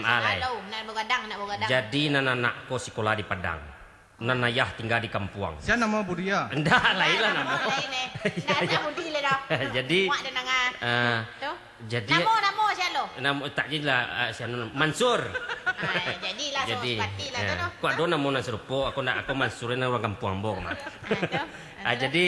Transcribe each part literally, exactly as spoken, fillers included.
Ah, lai. Halo, nak bagadang, nak bagadang. Jadi, nan anak ko sikola di Padang. Nan ayah tingga di kampuang. Sia namo Budi, ah? Ndak, lain lah namo. Namo lain, eh. Ndak, ndak Budi lai doh. Jadi, muak dendanga. Ah, tu? Jadi, namo, namo sia lo? Namo, tak jelah, ah, sia namo, Mansur. Ah, jadilah, jadi, sapati lah tu, eh, tu. Kok ado namo nan sarupo, aku ndak, aku Mansur, nan urang kampuang ambo mah. Ah, tu. Ah, jadi,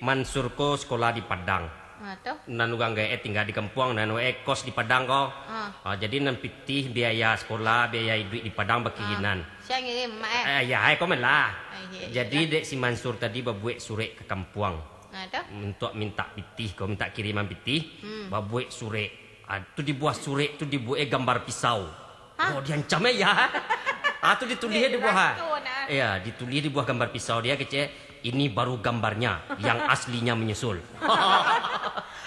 Mansur ko sikola di Padang. Ah, tu. Nan urang gaek tingga di kampuang, nan wae kos di Padang ko. Ah. Ah, jadi nan pitih biaya sikola, biaya iduik di Padang bakirinan. Ah. Sia ngirim, mak, eh? Eh, ayah ai ko mah lah. Ah, iya, iya. Jadi, dek si Mansur tadi babuek surek ka kampuang. Ah, tu. Untuak mintak pitih ko, mintak kiriman pitih, hmm, babuek surek. Ah, tu di buah surek tu dibuek gambar pisau. Hah? Oh, diancam ayah. Ah, tu ditulih di buah. Iyo, ditulih di buah gambar pisau dia kecek, "Ini baru gambarnya, yang aslinya menyusul."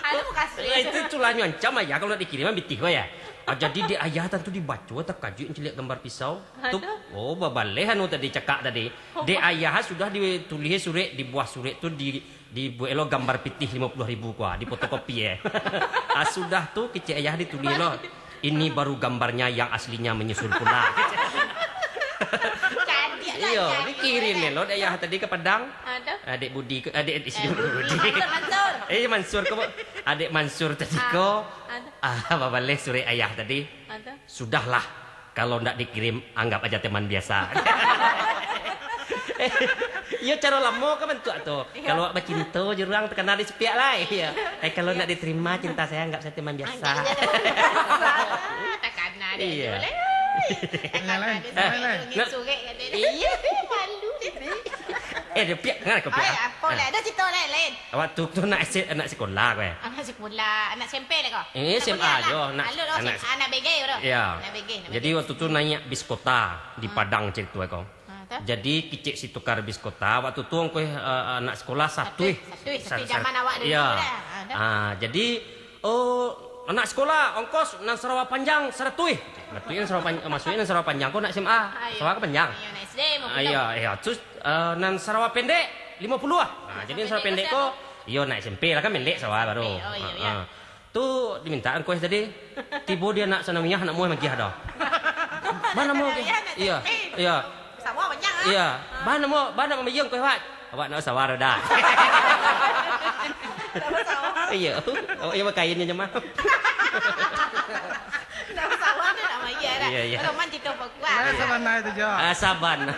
Anu kasih. Itu tulanyo ancam ayah kalau nak dikiriman pitih ko ya. Ah, jadi dek ayah tantu dibaco, takajuik ciliak gambar pisau. Tu, aduh. Oh, babaleh anu tadi cakak tadi. Oh. Dek ayah sudah ditulih surek, di buah surek tu di Dibuek lo gambar pitih limo puluah ribu kua, dipotokopi, eh. Ah, sudah tu, kecek ayah ditulih lo, "Ini baru gambarnya, yang aslinya menyusul pula." Iyo, dikirim lo dek ayah tadi ka Padang. Aduh. Adek Budi ko, adek, eh, Budi. Mansur, Mansur. Eh, Mansur ko, adek Mansur tadi ko. Ah, aduh. Ah, babaleh surek ayah tadi. Aduh. "Sudahlah, kalau ndak dikirim, anggap aja teman biasa." Iyo, caro lamo ka bantuak tu. Iyo. Kalau awak bacinto jo urang, takana disipiak lai. Iyo. Eh, kalau ndak diterima cinta saya, anggap saya teman biasa. Anggap aja teman biasa. Takana deh. Iyo. Boleh. Takana deh. Nah, surek kan deh. Iyo. Malu deh. Eh, dia piak, ngana kau piak? Ai, apo lah. Ado carito lain-lain. Waktu tu anak S-, anak sikola ko, eh? Anak sikola, anak S M P lah ko? Eh, S M A jo, anak, anak, anak B G ko tu? Iyo. Anak B G, anak B G. Jadi, waktu tu naiak bis kota di Padang, carito ko. Ah, tu? Jadi, kicik si tukar bis kota, waktu tu angko, eh, anak sikola satuih. Satuih, satuih, satuih zaman awak dulu lah. Ah, tu? Ah, jadi, "Oh, anak sikola, ongkos nan sarawa panjang saratuih." Maksudnyo nan sarawa pan-, maksudnyo nan sarawa panjang ko anak S M A. Ah, iyo. Sarawa kan panjang. Iyo, anak S D, ah, iyo, iyo. Terus, eh, nan sarawa pendek, limo puluah. Ah, jadi nan sarawa pendek ko, iyo, anak S M P lah kan, pendek sarawa baru. S M P, oh, iyo, iyo. Ah, ah. Tu dimintaan kueh tadi. Tibo di anak Sanawiyah, anak muah magiah dah. Mana mau? Sanawiyah anak S M P. Iyo, iyo. Sarawa panjang, ah. Iyo. Ah. Bana mau, bana mau mayang kueh, Wak? Awak nak sarawa dah. Nak sarawa. Iyo. Awak iyo bakain aja mah. Nak sarawa tu nak mayang dah. Iyo, iyo. Kalau man carito bagus. Lah, sabana itu jo. Ah, sabana.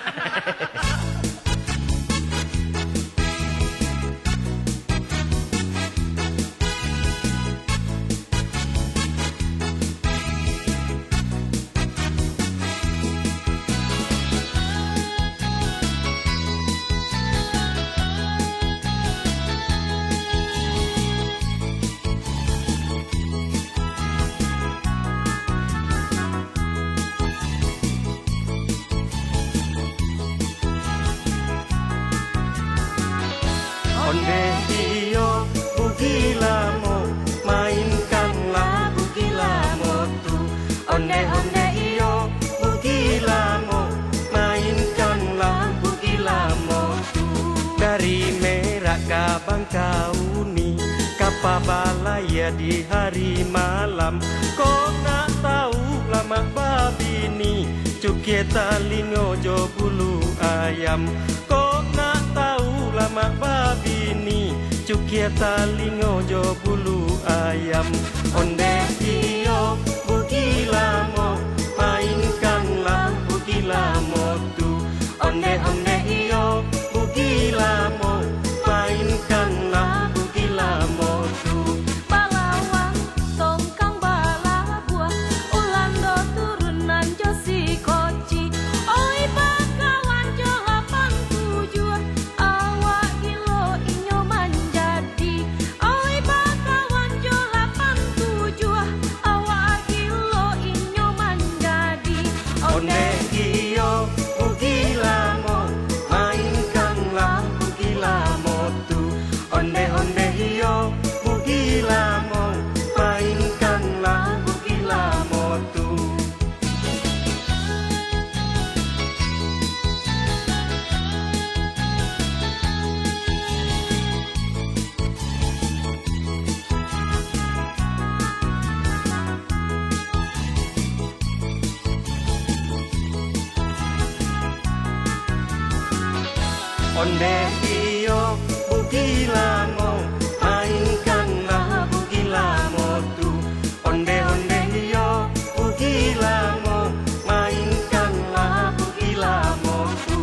Ondeh iyo, bugi lamo, mainkanlah bugi lamo tu. Ondeh, ondeh iyo, bugi lamo, mainkanlah bugi lamo tu. Dari Merak ka Bangkauni, ka Pabalaya di hari malam. Kok nak tahu lamak babini, cukia talingo jo bulu ayam. Kok nak tahu lamak babini, cukia talingo jo bulu ayam. Ondeh iyo, bugi lamo, mainkanlah bugi lamo tu. Ondeh, ondeh iyo, bugi lamo, mainkanlah bugi lamo tu. Balawang tongkang balabuah, Ulando turunan jo si Koci. Oi bakawan jo lapan tujuah, awak gilo inyo manjadi. Oi bakawan jo lapan tujuah, awak gilo inyo manjadi. Ondeh iyo, bugi lamo, mainkanlah bugi lamo tu. Ondeh-ondeh iyo, bugi lamo, mainkanlah bugi lamo tu.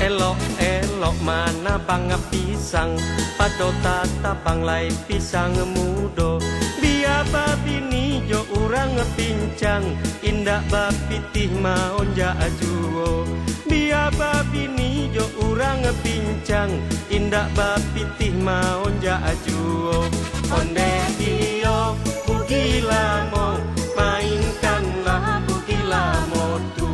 Elok-elok manabang pisang, pado tatabang lai pisang mudo. Bia babini jo urang pincang, indak bapitih maonjak juo. Bia babini jo urang pincang, indak bapitih maonjak juo. Ondeh iyo, bugi lamo, mainkanlah bugi lamo tu.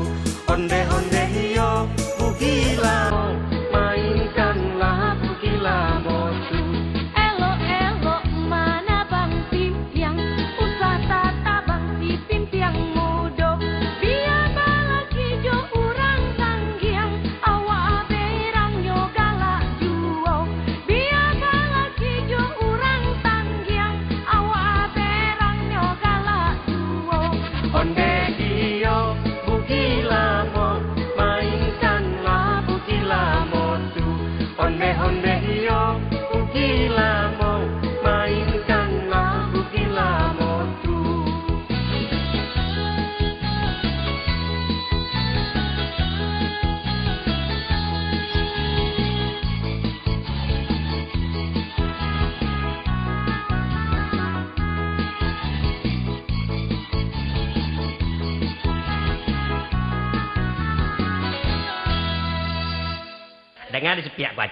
Ondeh-ondeh iyo, bugi lamo, mainkanlah bugi lamo tu. Elok-elok manabang pimpiang, usah tatabang si pimpiang mudo. Bia balaki jo urang tanggiang, awak berangnyo galak juo. Bia balaki jo urang tanggiang, awak berangnyo galak juo. Ondeh iyo, bugi lamo, mainkanlah bugi lamo tu. Ondeh-ondeh iyo, bugi lamo, mainkanlah bugi lamo tu. Danga di sapiak ko